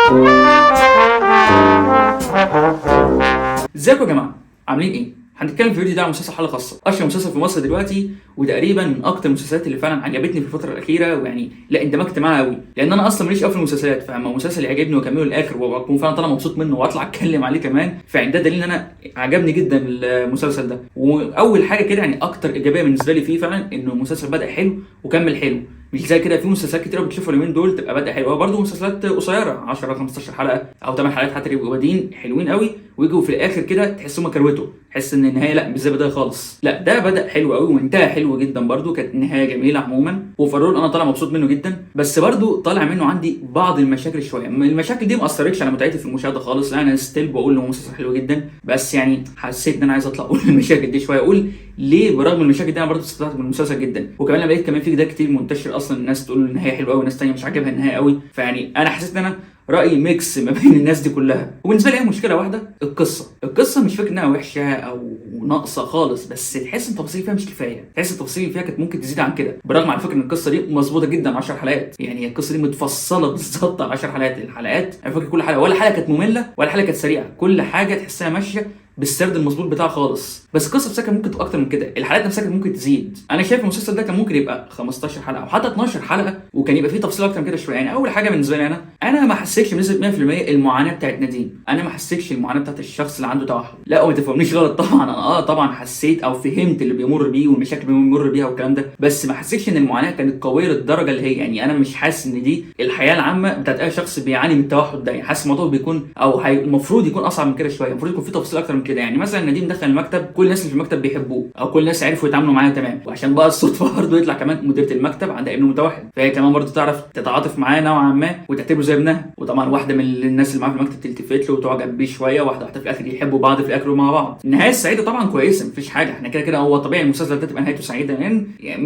ازيكم يا جماعة، عاملين ايه؟ هنتكلم في الفيديو ده عن مسلسل حاله خاصة، اشهر مسلسل في مصر دلوقتي، وتقريبا من اكتر المسلسلات اللي فعلا عجبتني في الفترة الاخيرة، ويعني لا اندمجت معاها قوي، لان انا اصلا ماليش قوي في المسلسلات، فلما مسلسل يعجبني واكمله للاخر واكون فعلا طالع مبسوط منه واطلع اتكلم عليه كمان، فده دليل ان انا عجبني جدا المسلسل ده. واول حاجة كده يعني اكتر ايجابية بالنسبة لي فيه فعلا انه المسلسل بدا حلو وكمل حلو، مش زي كده في مسلسلات كتير بتشوفها اليومين دول تبقى بادئه حلوة، برضه مسلسلات قصيرة 10 15 حلقة او 8 حلقات حتى، يبقوا بادئين حلوين قوي ويجوا في الاخر كده تحسهم كروته، تحس ان النهاية لا مش زي البداية خالص. لا ده بدا حلو قوي وانتهى حلو جدا برضه، كانت نهاية جميلة عموما، وفرول انا طالع مبسوط منه جدا، بس برضه طالع منه عندي بعض المشاكل شوية. المشاكل دي ما اثرتش على متعتي في المشاهدة خالص، انا still بقول انه مسلسل حلو جدا، بس يعني حسيت ان انا عايز اطلع اقول المشاكل دي شوية، اقول ليه برغم المشاكل دي انا برضه استمتعت بالمسلسل جدا. وكمان لما لقيت كمان في جدال كتير منتشر اصلا، الناس تقول النهاية حلوة قوي وناس ثانية مش عاجبها النهاية قوي، فيعني انا حسيت ان انا راي mix ما بين الناس دي كلها. وبالنسبة لي هي مشكلة واحدة، القصة. القصة مش فكرة انها وحشة او ناقصه خالص، بس تحس ان التفاصيل فيها مش كفاية، تحس التفاصيل فيها كانت ممكن تزيد عن كده، برغم على فكرة ان القصة دي مظبوطة جدا 10 حلقات، يعني القصة دي متفصلة بالظبط على 10 حلقات. الحلقات انا فاكر كل حلقة ولا حلقة كانت مملة ولا حلقة كانت سريعة، كل حاجة تحسها ماشية بالسرد المظبوط بتاعه خالص. بس القصة نفسها كان ممكن تبقى اكتر من كده، الحلقات نفسها كانت ممكن تزيد. انا شايف المسلسل ده كان ممكن يبقى 15 حلقة او حتى 12 حلقة، وكان يبقى فيه تفصيل اكتر من كده شوية. يعني اول حاجة بالنسبة لي انا ما حسيتش بنسبة 100% المعاناة بتاعت نديم، انا ما حسيتش المعاناة بتاعت الشخص اللي عنده توحد. لا وما تفهمنيش غلط طبعا، انا طبعا حسيت او فهمت اللي بيمر بيه والمشاكل اللي بيمر بيها والكلام ده، بس ما حسيتش ان المعاناة كانت قوية للدرجة اللي هي يعني انا مش حاسس ان دي الحياة العامة بتاعت اي شخص بيعاني من التوحد ده. يعني حاسس الموضوع بيكون او المفروض يكون اصعب من كده شوية، المفروض يكون في تفاصيل اكتر من كده. يعني مثلا نديم دخل المكتب، كل الناس اللي في المكتب بيحبوه او كل الناس عرفوا يتعاملوا معاه تمام، وعشان بقى الصدفة برضه يطلع كمان مديره المكتب عندها ابن متوحد، فهي كمان برضه تعرف تتعاطف معاه نوعا ما وتعتبره زي ابنها. وطبعا واحدة من الناس اللي معاه في المكتب تلتفت له وتعجب بيه شوية، واحدة واحدة في الاخر يحبوا بعض في الاخر مع بعض. النهاية السعيدة طبعا كويسة، مفيش حاجة، احنا كده كده هو طبيعي المسلسل ده تبقى نهايته سعيدة، لان يعني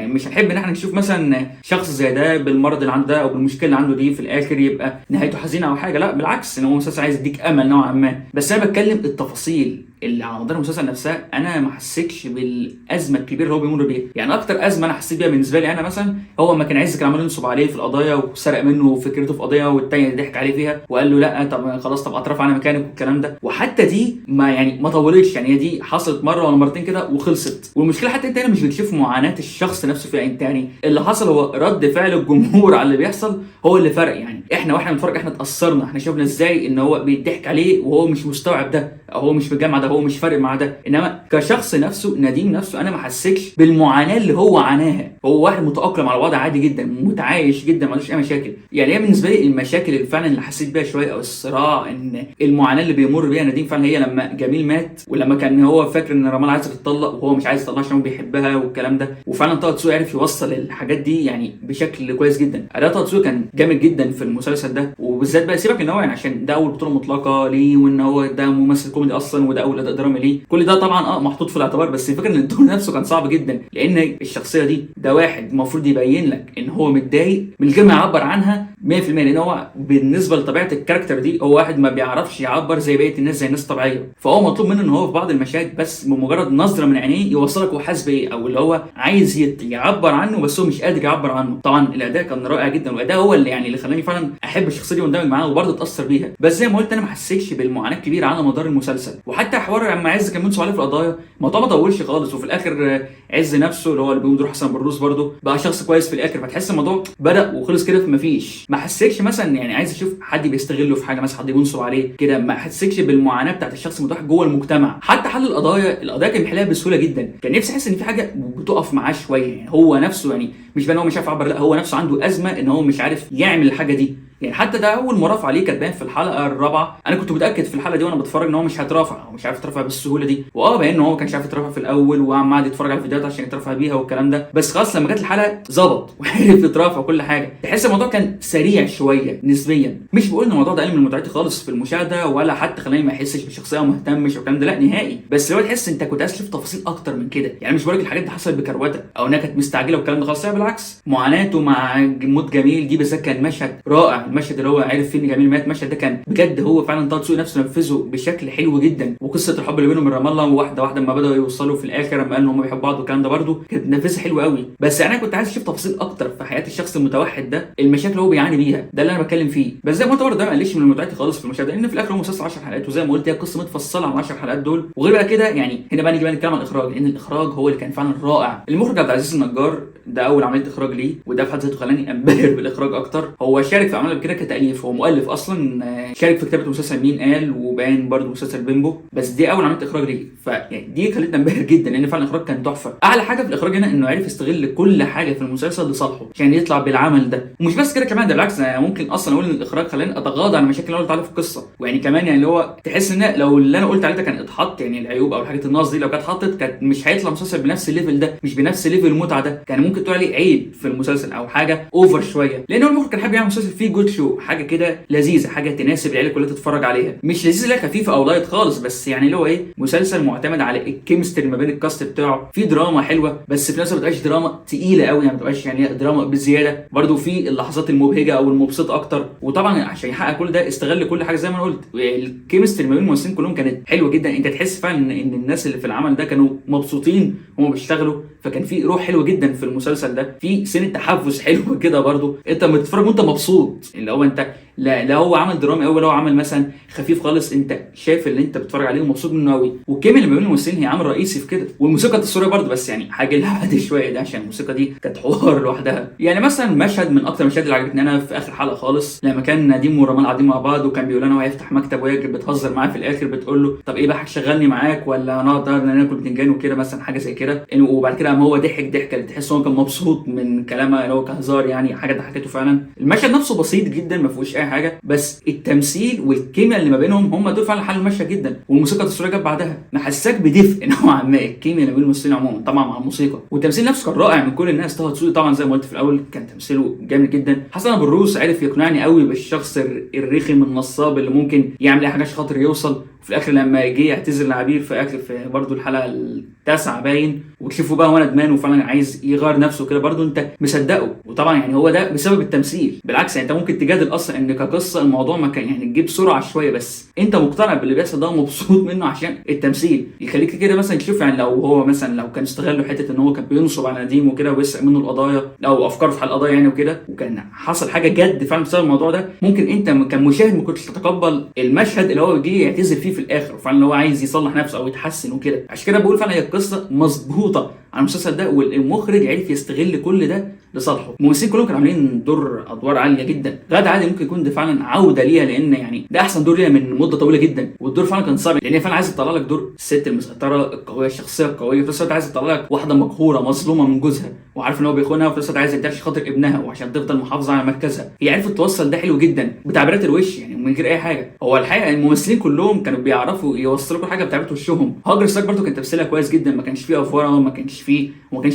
مش هنحب ان احنا نشوف مثلا شخص زي ده بالمرض اللي عنده ده او بالمشكلة اللي عنده دي في الاخر يبقى نهايته حزينة او حاجة، لا بالعكس ان هو مسلسل عايز يديك امل نوعا ما. بس انا بتكلم التفاصيل اللي على مدار المسلسل نفسها، انا ما حسيتش بالازمه الكبيرة اللي هو بيمر بيها. يعني اكتر ازمة انا حسيت بيها بالنسبة لي انا مثلا هو ما كان عايز كان عمال ينصب عليه في القضايا وسرق منه فكرته في قضية، والتاني ضحك عليه فيها وقال له لا طب خلاص طب اطرف انا مكانك والكلام ده، وحتى دي ما يعني ما طولتش، يعني هي دي حصلت مرة ولا مرتين كده وخلصت. والمشكلة حتى انت هنا مش بتشوف معاناة الشخص نفسه فيها، انت يعني اللي حصل هو رد فعل الجمهور على اللي بيحصل هو اللي فرق. يعني احنا واحنا بنتفرج احنا اتاثرنا، احنا شفنا ازاي ان هو بيضحك عليه وهو مش مستوعب ده، او هو مش مجمع ده، هو مش فارق مع ده. انما كشخص نفسه نديم نفسه انا ما حسيتش بالمعاناة اللي هو عاناها، هو واحد متاقلم على الوضع عادي جدا، متعايش جدا، ما عندوش اي مشاكل. يعني هي بالنسبة لي المشاكل اللي فعلا اللي حسيت بيها شوية او الصراع ان المعاناة اللي بيمر بيها نديم فعلا هي لما جميل مات، ولما كان هو فاكر ان رمال عايزه تتطلق وهو مش عايز يطلقها عشان هو بيحبها والكلام ده. وفعلا طه دسوقي عرف يوصل الحاجات دي يعني بشكل كويس جدا. اداء طه دسوقي كان جامد جدا في المسلسل ده، وبالذات بقى سيبك ان هو يعني عشان ده اول بطوله مطلقه ليه، وان هو ده ممثل كوميدي اصلا، وده اول اداء درامي ليه، كل ده طبعا محطوط في الاعتبار. بس الفكرة ان الدور نفسه كان صعب جدا، لان الشخصية دي ده واحد المفروض يبين لك ان هو متضايق من غير ما يعبر عنها 100%، لان هو بالنسبة لطبيعة ال character دي هو واحد ما بيعرفش يعبر زي بقية الناس، زي الناس الطبيعية، فهو مطلوب منه ان هو في بعض المشاهد بس بمجرد نظره من عينيه يوصلك هو حاسس بايه، او اللي هو عايز يعبر عنه بس هو مش قادر يعبر عنه. طبعا الاداء كان رائع جدا، والاداء هو اللي يعني اللي خلاني فعلا احب الشخصية دي واندمج معاها وبرضه اتاثر بيها. بس زي ما قلت انا ما حسيتش بالمعاناة الكبيرة على مدار المسلسل. وحتى حوار لما عز كان بينصب عليه في القضايا الموضوع ما طولش خالص، وفي الاخر عز نفسه اللي هو اللي بيقوم دور حسن بروس برضه بقى شخص كويس في الاخر، فتحس الموضوع بدا وخلص كده، فما فيش ما حسيتش مثلا يعني عايز اشوف حد بيستغله في حاجة مثلا، حد بينصب عليه كده، ما حسيتش بالمعاناة بتاعت الشخص المتوحد جوه المجتمع. حتى حل القضايا، القضايا كان بيحلها بسهولة جدا، كان نفسي احس ان في حاجة بتقف معاه شوية، يعني هو نفسه يعني مش بان هو مش عارف يعبر، لا هو نفسه عنده ازمة ان هو مش عارف يعمل الحاجة دي. يعني حتى ده اول مرافعه ليه كانت باين في الحلقة الرابعة، انا كنت متاكد في الحلقة دي وانا بتفرج ان هو مش هيترافع، هو مش عارف يترافع بالسهولة دي، واه باين ان هو ما كانش عارف يترافع في الاول وقعد يتفرج على الفيديوهات عشان يترافع بيها والكلام ده، بس خلاص لما جت الحلقة ظبط وعرف يترافع وكل حاجة. تحس الموضوع كان سريع شوية نسبيا، مش بقول ان الموضوع ده قل من متعتي خالص في المشاهدة ولا حتى خلاني ما احسش بالشخصية وما اهتمش والكلام ده، لا نهائي، بس لو تحس انت كنت عايز تشوف تفاصيل اكتر من كده. يعني مش بقول لك الحاجات دي حصلت بكروته او انها كانت مستعجلة والكلام ده خالص، لا بالعكس، معاناته مع موت جميل دي بالذات كان مشهد رائع، المشهد اللي هو عرف فيه ان جميل مات، المشهد ده كان بجد هو فعلا طه دسوقي نفسه نفذه بشكل حلو جدا. وقصة الحب اللي بينهم رام الله، وواحدة واحدة لما بداوا يوصلوا في الاخر لما قالوا ان هم بيحبوا بعض والكلام ده برده كانت نفذها حلو قوي. بس انا كنت عايز اشوف تفاصيل اكتر في حياة الشخص المتوحد ده، المشاكل اللي هو بيعاني بيها، ده اللي انا بتكلم فيه. بس زي ما قلت برده ده ما قللش من متعتي خالص في المشاهدة، لان في الاخر هو مسلسل 10 حلقات، وزي ما قلت هي قصة متفصلة على 10 حلقات دول. وغير بقى كده يعني هنا بقى نيجي بقى نتكلم عن الاخراج، لان الاخراج هو اللي كان فعلا رائع. المخرج عبد العزيز النجار ده اول عملية اخراج ليه، وده في حد ذاته خلاني انبهر بالاخراج اكتر. هو شارك في اعمال قبل كده كتاليف، هو مؤلف اصلا، شارك في كتابه مسلسل مين قال، وبان برده مسلسل بيمبو، بس دي اول عملية اخراج ليه، فيعني دي خلتني انبهر جدا لان فعلا الاخراج كان تحفة. اعلى حاجة في الاخراج هنا انه عرف يستغل كل حاجة في المسلسل لصالحه عشان يطلع بالعمل ده. ومش بس كده كمان، ده بالعكس انا ممكن اصلا اقول ان الاخراج خلاني اتغاضى عن المشاكل اللي انا قلت عليها في القصة. ويعني كمان يعني اللي هو تحس ان لو اللي انا قلت عليه ده كان اتحط، يعني العيوب او الحاجات الناقصة دي لو كانت اتحطت كانت مش هيطلع مسلسل بنفس ال level ده، مش بنفس level المتعة ده، كان ممكن تقول عليه عيب في المسلسل او حاجة over شوية. لان هو المخرج كان حابب يعمل مسلسل فيه good show، حاجة كده لذيذة، حاجة تناسب العيلة كلها تتفرج عليها، مش لذيذة لا خفيفة او light خالص، بس يعني اللي هو ايه، مسلسل معتمد على ال chemistry ما بين ال cast بتاعه، في دراما حلوة بس في نفس الوقت ما تبقاش دراما تقيلة قوي، يعني ما تبقاش يعني دراما بزيادة، برده في اللحظات المبهجه او المبسطه اكتر. وطبعا عشان يحقق كل ده استغل كل حاجة زي ما انا قلت، ال chemistry ما بين الممثلين كلهم كانت حلوة جدا، انت تحس فعلا ان الناس اللي في العمل ده كانوا مبسوطين وهم بيشتغلوا، فكان في روح حلوة جدا في المسلسل ده، في سنة تحفز حلو كده برده، انت بتتفرج وانت مبسوط، اللي هو انت لا هو عمل درامي قوي ولا هو عمل مثلا خفيف خالص، انت شايف اللي انت بتتفرج عليه ومبسوط منه قوي. والكيمياء اللي ما بين الممثلين هي عامل رئيسي في كده، والموسيقى التصويرية برده، بس يعني حاجة لها بعد شوية ده عشان الموسيقى دي كانت حوار لوحدها. يعني مثلا مشهد من اكتر المشاهد اللي عجبتني انا في اخر حلقة خالص، لما كان نديم ورمان قاعدين مع بعض وكان بيقول انا هو هيفتح مكتب، وهي بتهزر معاه في الاخر بتقول له طب ايه بقى هتشغلني معاك ولا هنقعد ناكل بتنجان وكده مثلا، حاجة زي كده. وبعد كده قام هو ضحك ضحكه اللي تحس هو كان مبسوط من كلامها اللي هو كهزار، يعني حاجة ضحكته فعلا. المشهد نفسه بسيط جدا ما فيهوش اي حاجة، بس التمثيل والكيمياء اللي ما بينهم هم دول فعلا حلوا المشهد جدا. والموسيقى التصويرية جت بعدها محساك بدفء نوعا ما، الكيمياء اللي بين الممثلين عموما طبعا مع الموسيقى، والتمثيل نفسه كان رائع من كل الناس. طه دسوقي طبعا زي ما قلت في الاول كان تمثيله جامد جدا. حسن ابو الروس عرف يقنعني قوي بالشخص الرخم النصاب اللي ممكن يعمل اي حاجة عشان خاطر يوصل. وفي الاخر لما جه يعتذر لعبير في اخر في برضه الحلقة التاسعة باين، وتشوفه بقى هو ندمان وفعلا عايز يغير نفسه كده، برضه انت مصدقه. وطبعا يعني هو ده بسبب التمثيل، بالعكس يعني انت ممكن تجادل اصلا ان كقصة الموضوع ما كان يعني تجيب سرعة شوية، بس انت مقتنع باللي بيحصل ده ومبسوط منه عشان التمثيل يخليك كده مثلا تشوف. يعني لو هو مثلا لو كان استغلوا حتة ان هو كان بينصب على نديم وكده ويسرق منه القضايا او افكاره في حل القضايا يعني وكده، وكان حصل حاجة جد فعلا بسبب الموضوع ده، ممكن انت كمشاهد ما كنتش تتقبل المشهد اللي هو جه يعتذر فيه في الاخر، وفعلا هو عايز يصلح نفسه او يتحسن وكده. عشان كده بقول فعلا هي القصة مظبوطة على المسلسل ده، والمخرج عرف يستغل كل ده لصالحه. الممثلين كلهم كانوا عاملين دور ادوار عالية جدا. غادة عادل ممكن يكون ده فعلا عوده ليها، لان يعني ده احسن دور ليها من مده طويلة جدا، والدور فعلا كان صعب لان هي فعلا عايزه تطلع لك دور الست المسيطرة القوية الشخصية القوية، في نفس الوقت عايزه تطلع لك واحدة مقهوره مظلومة من جوزها وعارف ان هو بيخونها، وفي نفس الوقت عايزه تدافع خاطر ابنها وعشان تفضل محافظة على مركزها. هي عرفت توصل ده حلو جدا بتعبيرات الوش يعني من غير اي حاجة. هو الحقيقة الممثلين كلهم كانوا بيعرفوا يوصلوا كل حاجة بتعبيرات وشهم. هاجر الساق برضو كان تمثيلها كويس جدا، ما كانش فيه افوره، ما كانش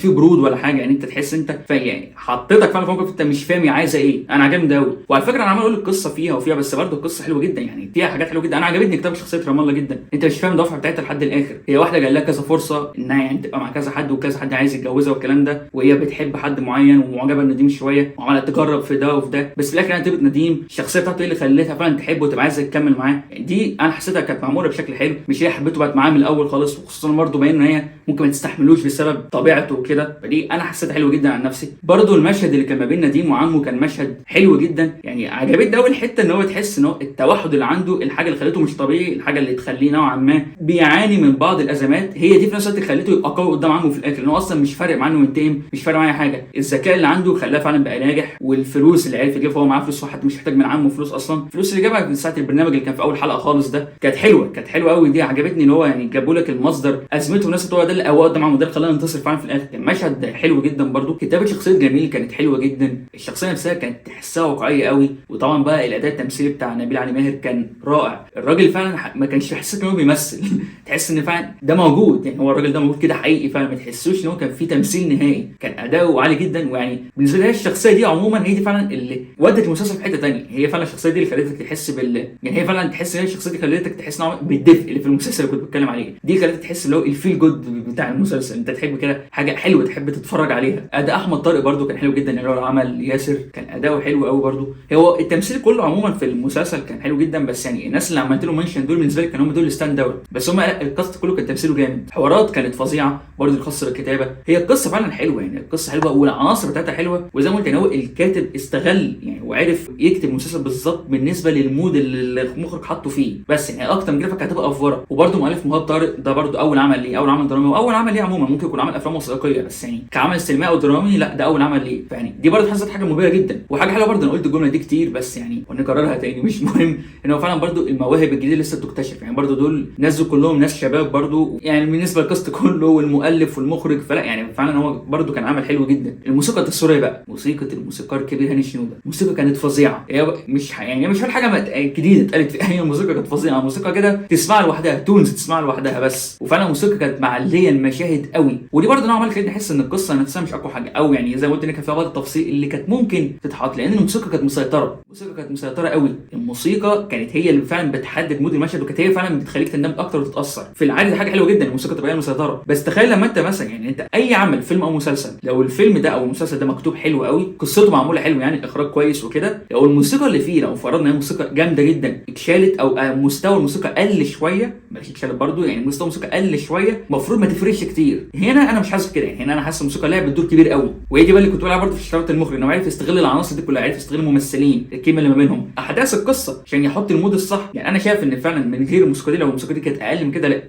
فيه برود ولا حاجة، يعني انت تحس انت يعني حطيتك فعلا في موقف انت مش فاهم هي عايزه ايه. انا عجبني ده قوي. وعلى فكرة انا عمال اقول القصة فيها وفيها، بس برضو القصة حلوة جدا، يعني فيها حاجات حلوة جدا. انا عجبتني كتابه شخصية رام الله جدا، انت مش فاهم الدوافع بتاعتها لحد الاخر. هي واحدة جاي لها كذا فرصة انها يعني تبقى مع كذا حد وكذا حد عايز يتجوزها والكلام ده، وهي بتحب حد معين ومعجبه بنديم شوية وعماله تجرب في ده وفي ده، بس في الاخر يعني تبقى نديم الشخصية بتاعته ايه اللي خلتها فعلا تحبه وتبقى عايزه تكمل معاه. دي انا حسيتها كانت معمولة بشكل حلو، مش هي حبته بقت معاه من الاول خالص، وخصوصا برضه باين ان هي ممكن ما تستحملوش بسبب طبيعته وكده، فدي انا حسيتها حلوة جدا عن نفسي. برضه المشهد اللي كان ما بين نديم وعمه كان مشهد حلو جدا، يعني عجبتني اول حتة ان هو تحس ان هو التوحد اللي عنده، الحاجة اللي خلته مش طبيعي، الحاجة اللي تخليه نوعا ما بيعاني من بعض الازمات، هي دي في نفس الوقت اللي خلته يبقى قوي قدام عمه في الاخر، لان هو اصلا مش فارق معاه انه ينتقم، مش فارق معاه حاجة. الذكاء اللي عنده خلاه فعلا بقى ناجح، والفلوس اللي عرف يجيبها، هو معاه فلوس وحد مش محتاج من عمه فلوس اصلا، الفلوس اللي جابها من ساعة البرنامج اللي كان في اول حلقة خالص ده كانت حلوة، كانت حلوة قوي، دي عجبتني ان هو يعني جابوا لك المصدر ازمته والناس هو ده اللي قواه قدام عمه، ده اللي خلاه ينتصر فعلا في الاخر. كان مشهد حلو جدا. برضو كتابه شخصية جميل كانت حلوة جدا، الشخصية نفسها كانت تحسها واقعية قوي، وطبعا بقى الاداء التمثيلي بتاع نبيل علي ماهر كان رائع. الراجل فعلا ما كانش يحسسك ان هو بيمثل تحس ان فعلا ده موجود، يعني هو الراجل ده موجود كده حقيقي فعلا، ما تحسوش ان هو كان في تمثيل نهائي، كان اداؤه عالي جدا. ويعني بالنسبة لي الشخصية دي عموما هي دي فعلا اللي ودت المسلسل في حتة ثانية، هي فعلا الشخصية دي اللي خلتك تحس بال يعني هي فعلا تحس ان هي الشخصية دي خلتك تحس نوعا بالدفء اللي في المسلسل اللي كنت بتكلم عليه، دي خلتك تحس اللي هو ال feel good بتاع المسلسل، انت تحب كده حاجة حلوة تحب تتفرج عليها. اداء احمد طارق برده برده كان حلو جدا، اللي هو عمل ياسر كان اداؤه حلو قوي برده. هو التمثيل كله عموما في المسلسل كان حلو جدا، بس يعني الناس اللي عملت له mention دول بالنسبة لي كانوا هم دول ال stand out، بس هم ال cast كله كان تمثيله جامد. حوارات كانت فظيعة برده الخاصة بالكتابة، هي القصة فعلا حلوة، يعني القصة حلوة والعناصر بتاعتها حلوة، وزي ما قلت يعني هو الكاتب استغل يعني وعرف يكتب المسلسل بالظبط بالنسبة لل mood اللي المخرج حاطه فيه، بس يعني اكتر من كده فكانت هتبقى افوره. وبرده مؤلف مهاب طارق ده برده اول عمل ليه، اول عمل درامي واول عمل ليه عموما، ممكن يكون عمل افلام وثائقية بس يعني كعمل سينمائي او درامي لا ده اول عمل ليه، فيعني دي برده حسيت حاجة مبهرة جدا وحاجه حلوة برده. انا قلت الجملة دي كتير بس يعني ونكررها تاني مش مهم، ان هو فعلا برده المواهب الجديدة لسه بتكتشف، يعني برده دول ناس كلهم ناس شباب برده يعني بالنسبة لل cast كله والمؤلف والمخرج، فلا يعني فعلا هو برده كان عمل حلو جدا. الموسيقى التصويرية بقى، موسيقى الموسيقار الكبير هاني شنودة، الموسيقى كانت فظيعة، هي مش يعني مش حاجة جديدة اتقالت، هي الموسيقى كانت فظيعة، الموسيقى كده تسمعها لوحدها، tones تسمعها لوحدها بس، وفعلا الموسيقى كانت معليه المشاهد قوي. ودي برده نوعا ما خلتني احس ان القصة نفسها مش اقوى حاجة، او يعني زي ما قلت ان كان فيها بعض التفاصيل اللي كانت ممكن تتحط، لان الموسيقى كانت مسيطرة، الموسيقى كانت مسيطرة قوي، الموسيقى كانت هي اللي فعلا بتحدد mood المشهد، وكانت هي فعلا بتخليك تندمج اكتر وتتاثر. في العادة دي حاجة حلوة جدا الموسيقى تبقى هي المسيطرة، بس تخيل لما انت مثلا يعني انت اي عمل فيلم او مسلسل، لو الفيلم ده او المسلسل ده مكتوب حلو قوي، قصته معمولة حلو يعني الاخراج كويس وكده، لو الموسيقى اللي فيه لو فرضنا ان هي موسيقى جامدة جدا اتشالت او مستوى الموسيقى قل شوية، بلاش اتشالت برضه يعني مستوى الموسيقى قل شوية، المفروض ما تفرقش كتير. هنا انا مش حاسس كده، يعني هنا انا حاسس الموسيقى لعبت دور كبير قوي، وهي دي بقى اللي كنت بقولها برضه في شطارة المخرج، انه عارف يستغل العناصر دي كلها، عارف يستغل الممثلين، الكيمياء اللي ما بينهم، احداث القصة عشان يحط ال mood الصح. يعني انا شايف ان فعلا من غير الموسيقى دي، لو الموسيقى دي كانت اقل من كده لا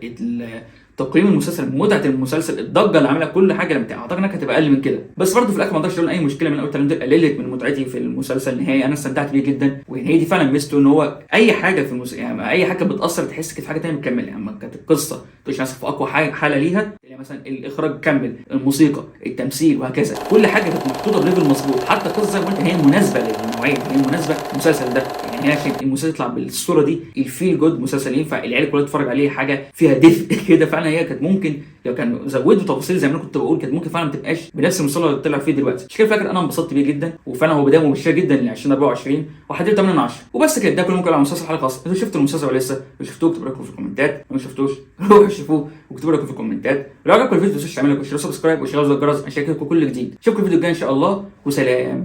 تقييم المسلسل، متعه المسلسل، الضجة اللي عاملها، كل حاجة لما اعتقد انها كانت هتبقى اقل من كده. بس برضه في الاخر ما اقدرش اقول اي مشكلة من اول كلام ده قللت من متعتي في المسلسل نهائي، انا استمتعت بيه جدا. وهي دي فعلا ميزته، ان هو اي حاجة في المسلسل يعني اي حاجة بتاثر تحس كده في حاجة ثانية بتكمل، يعني كانت القصة تقولش مثلا في اقوى حاجة حاله ليها، يعني مثلا الاخراج كمل، الموسيقى، التمثيل، وهكذا، كل حاجة كانت محطوطة ب level مظبوط. حتى القصة زي ما قلت هي مناسبة للنوعيه، هي مناسبة للمسلسل ده، يعني هي عشان المسلسل يطلع بالصورة دي ال feel good، مسلسل ينفع العيلة كلها تتفرج عليه، حاجة فيها دفء كده. فعلا هي كانت ممكن لو كانوا زودوا تفاصيل زي ما انا كنت بقول كانت ممكن فعلا ما تبقاش بنفس المستوى اللي طلع فيه دلوقتي. مش كده فاكر انا انبسطت بيه جدا، وفعلا هو بداية مبشرة جدا ل 2024، وحددت 8 من 10. وبس كده، ده كله ممكن على مسلسل حلقة خاصة. انتوا شفتوا المسلسل ولا لسه؟ لو شفتوه اكتبوا رايكم في الكومنتات، لو ما شفتوش روحوا شوفوه واكتبوا رايكم في الكومنتات. لو عجبكم الفيديو ما تنسوش تعملوا like و share و subscribe وشغلوا الجرس عشان يجيلكم كل جديد. اشوفكم الفيديو الجاي ان شاء الله، وسلام.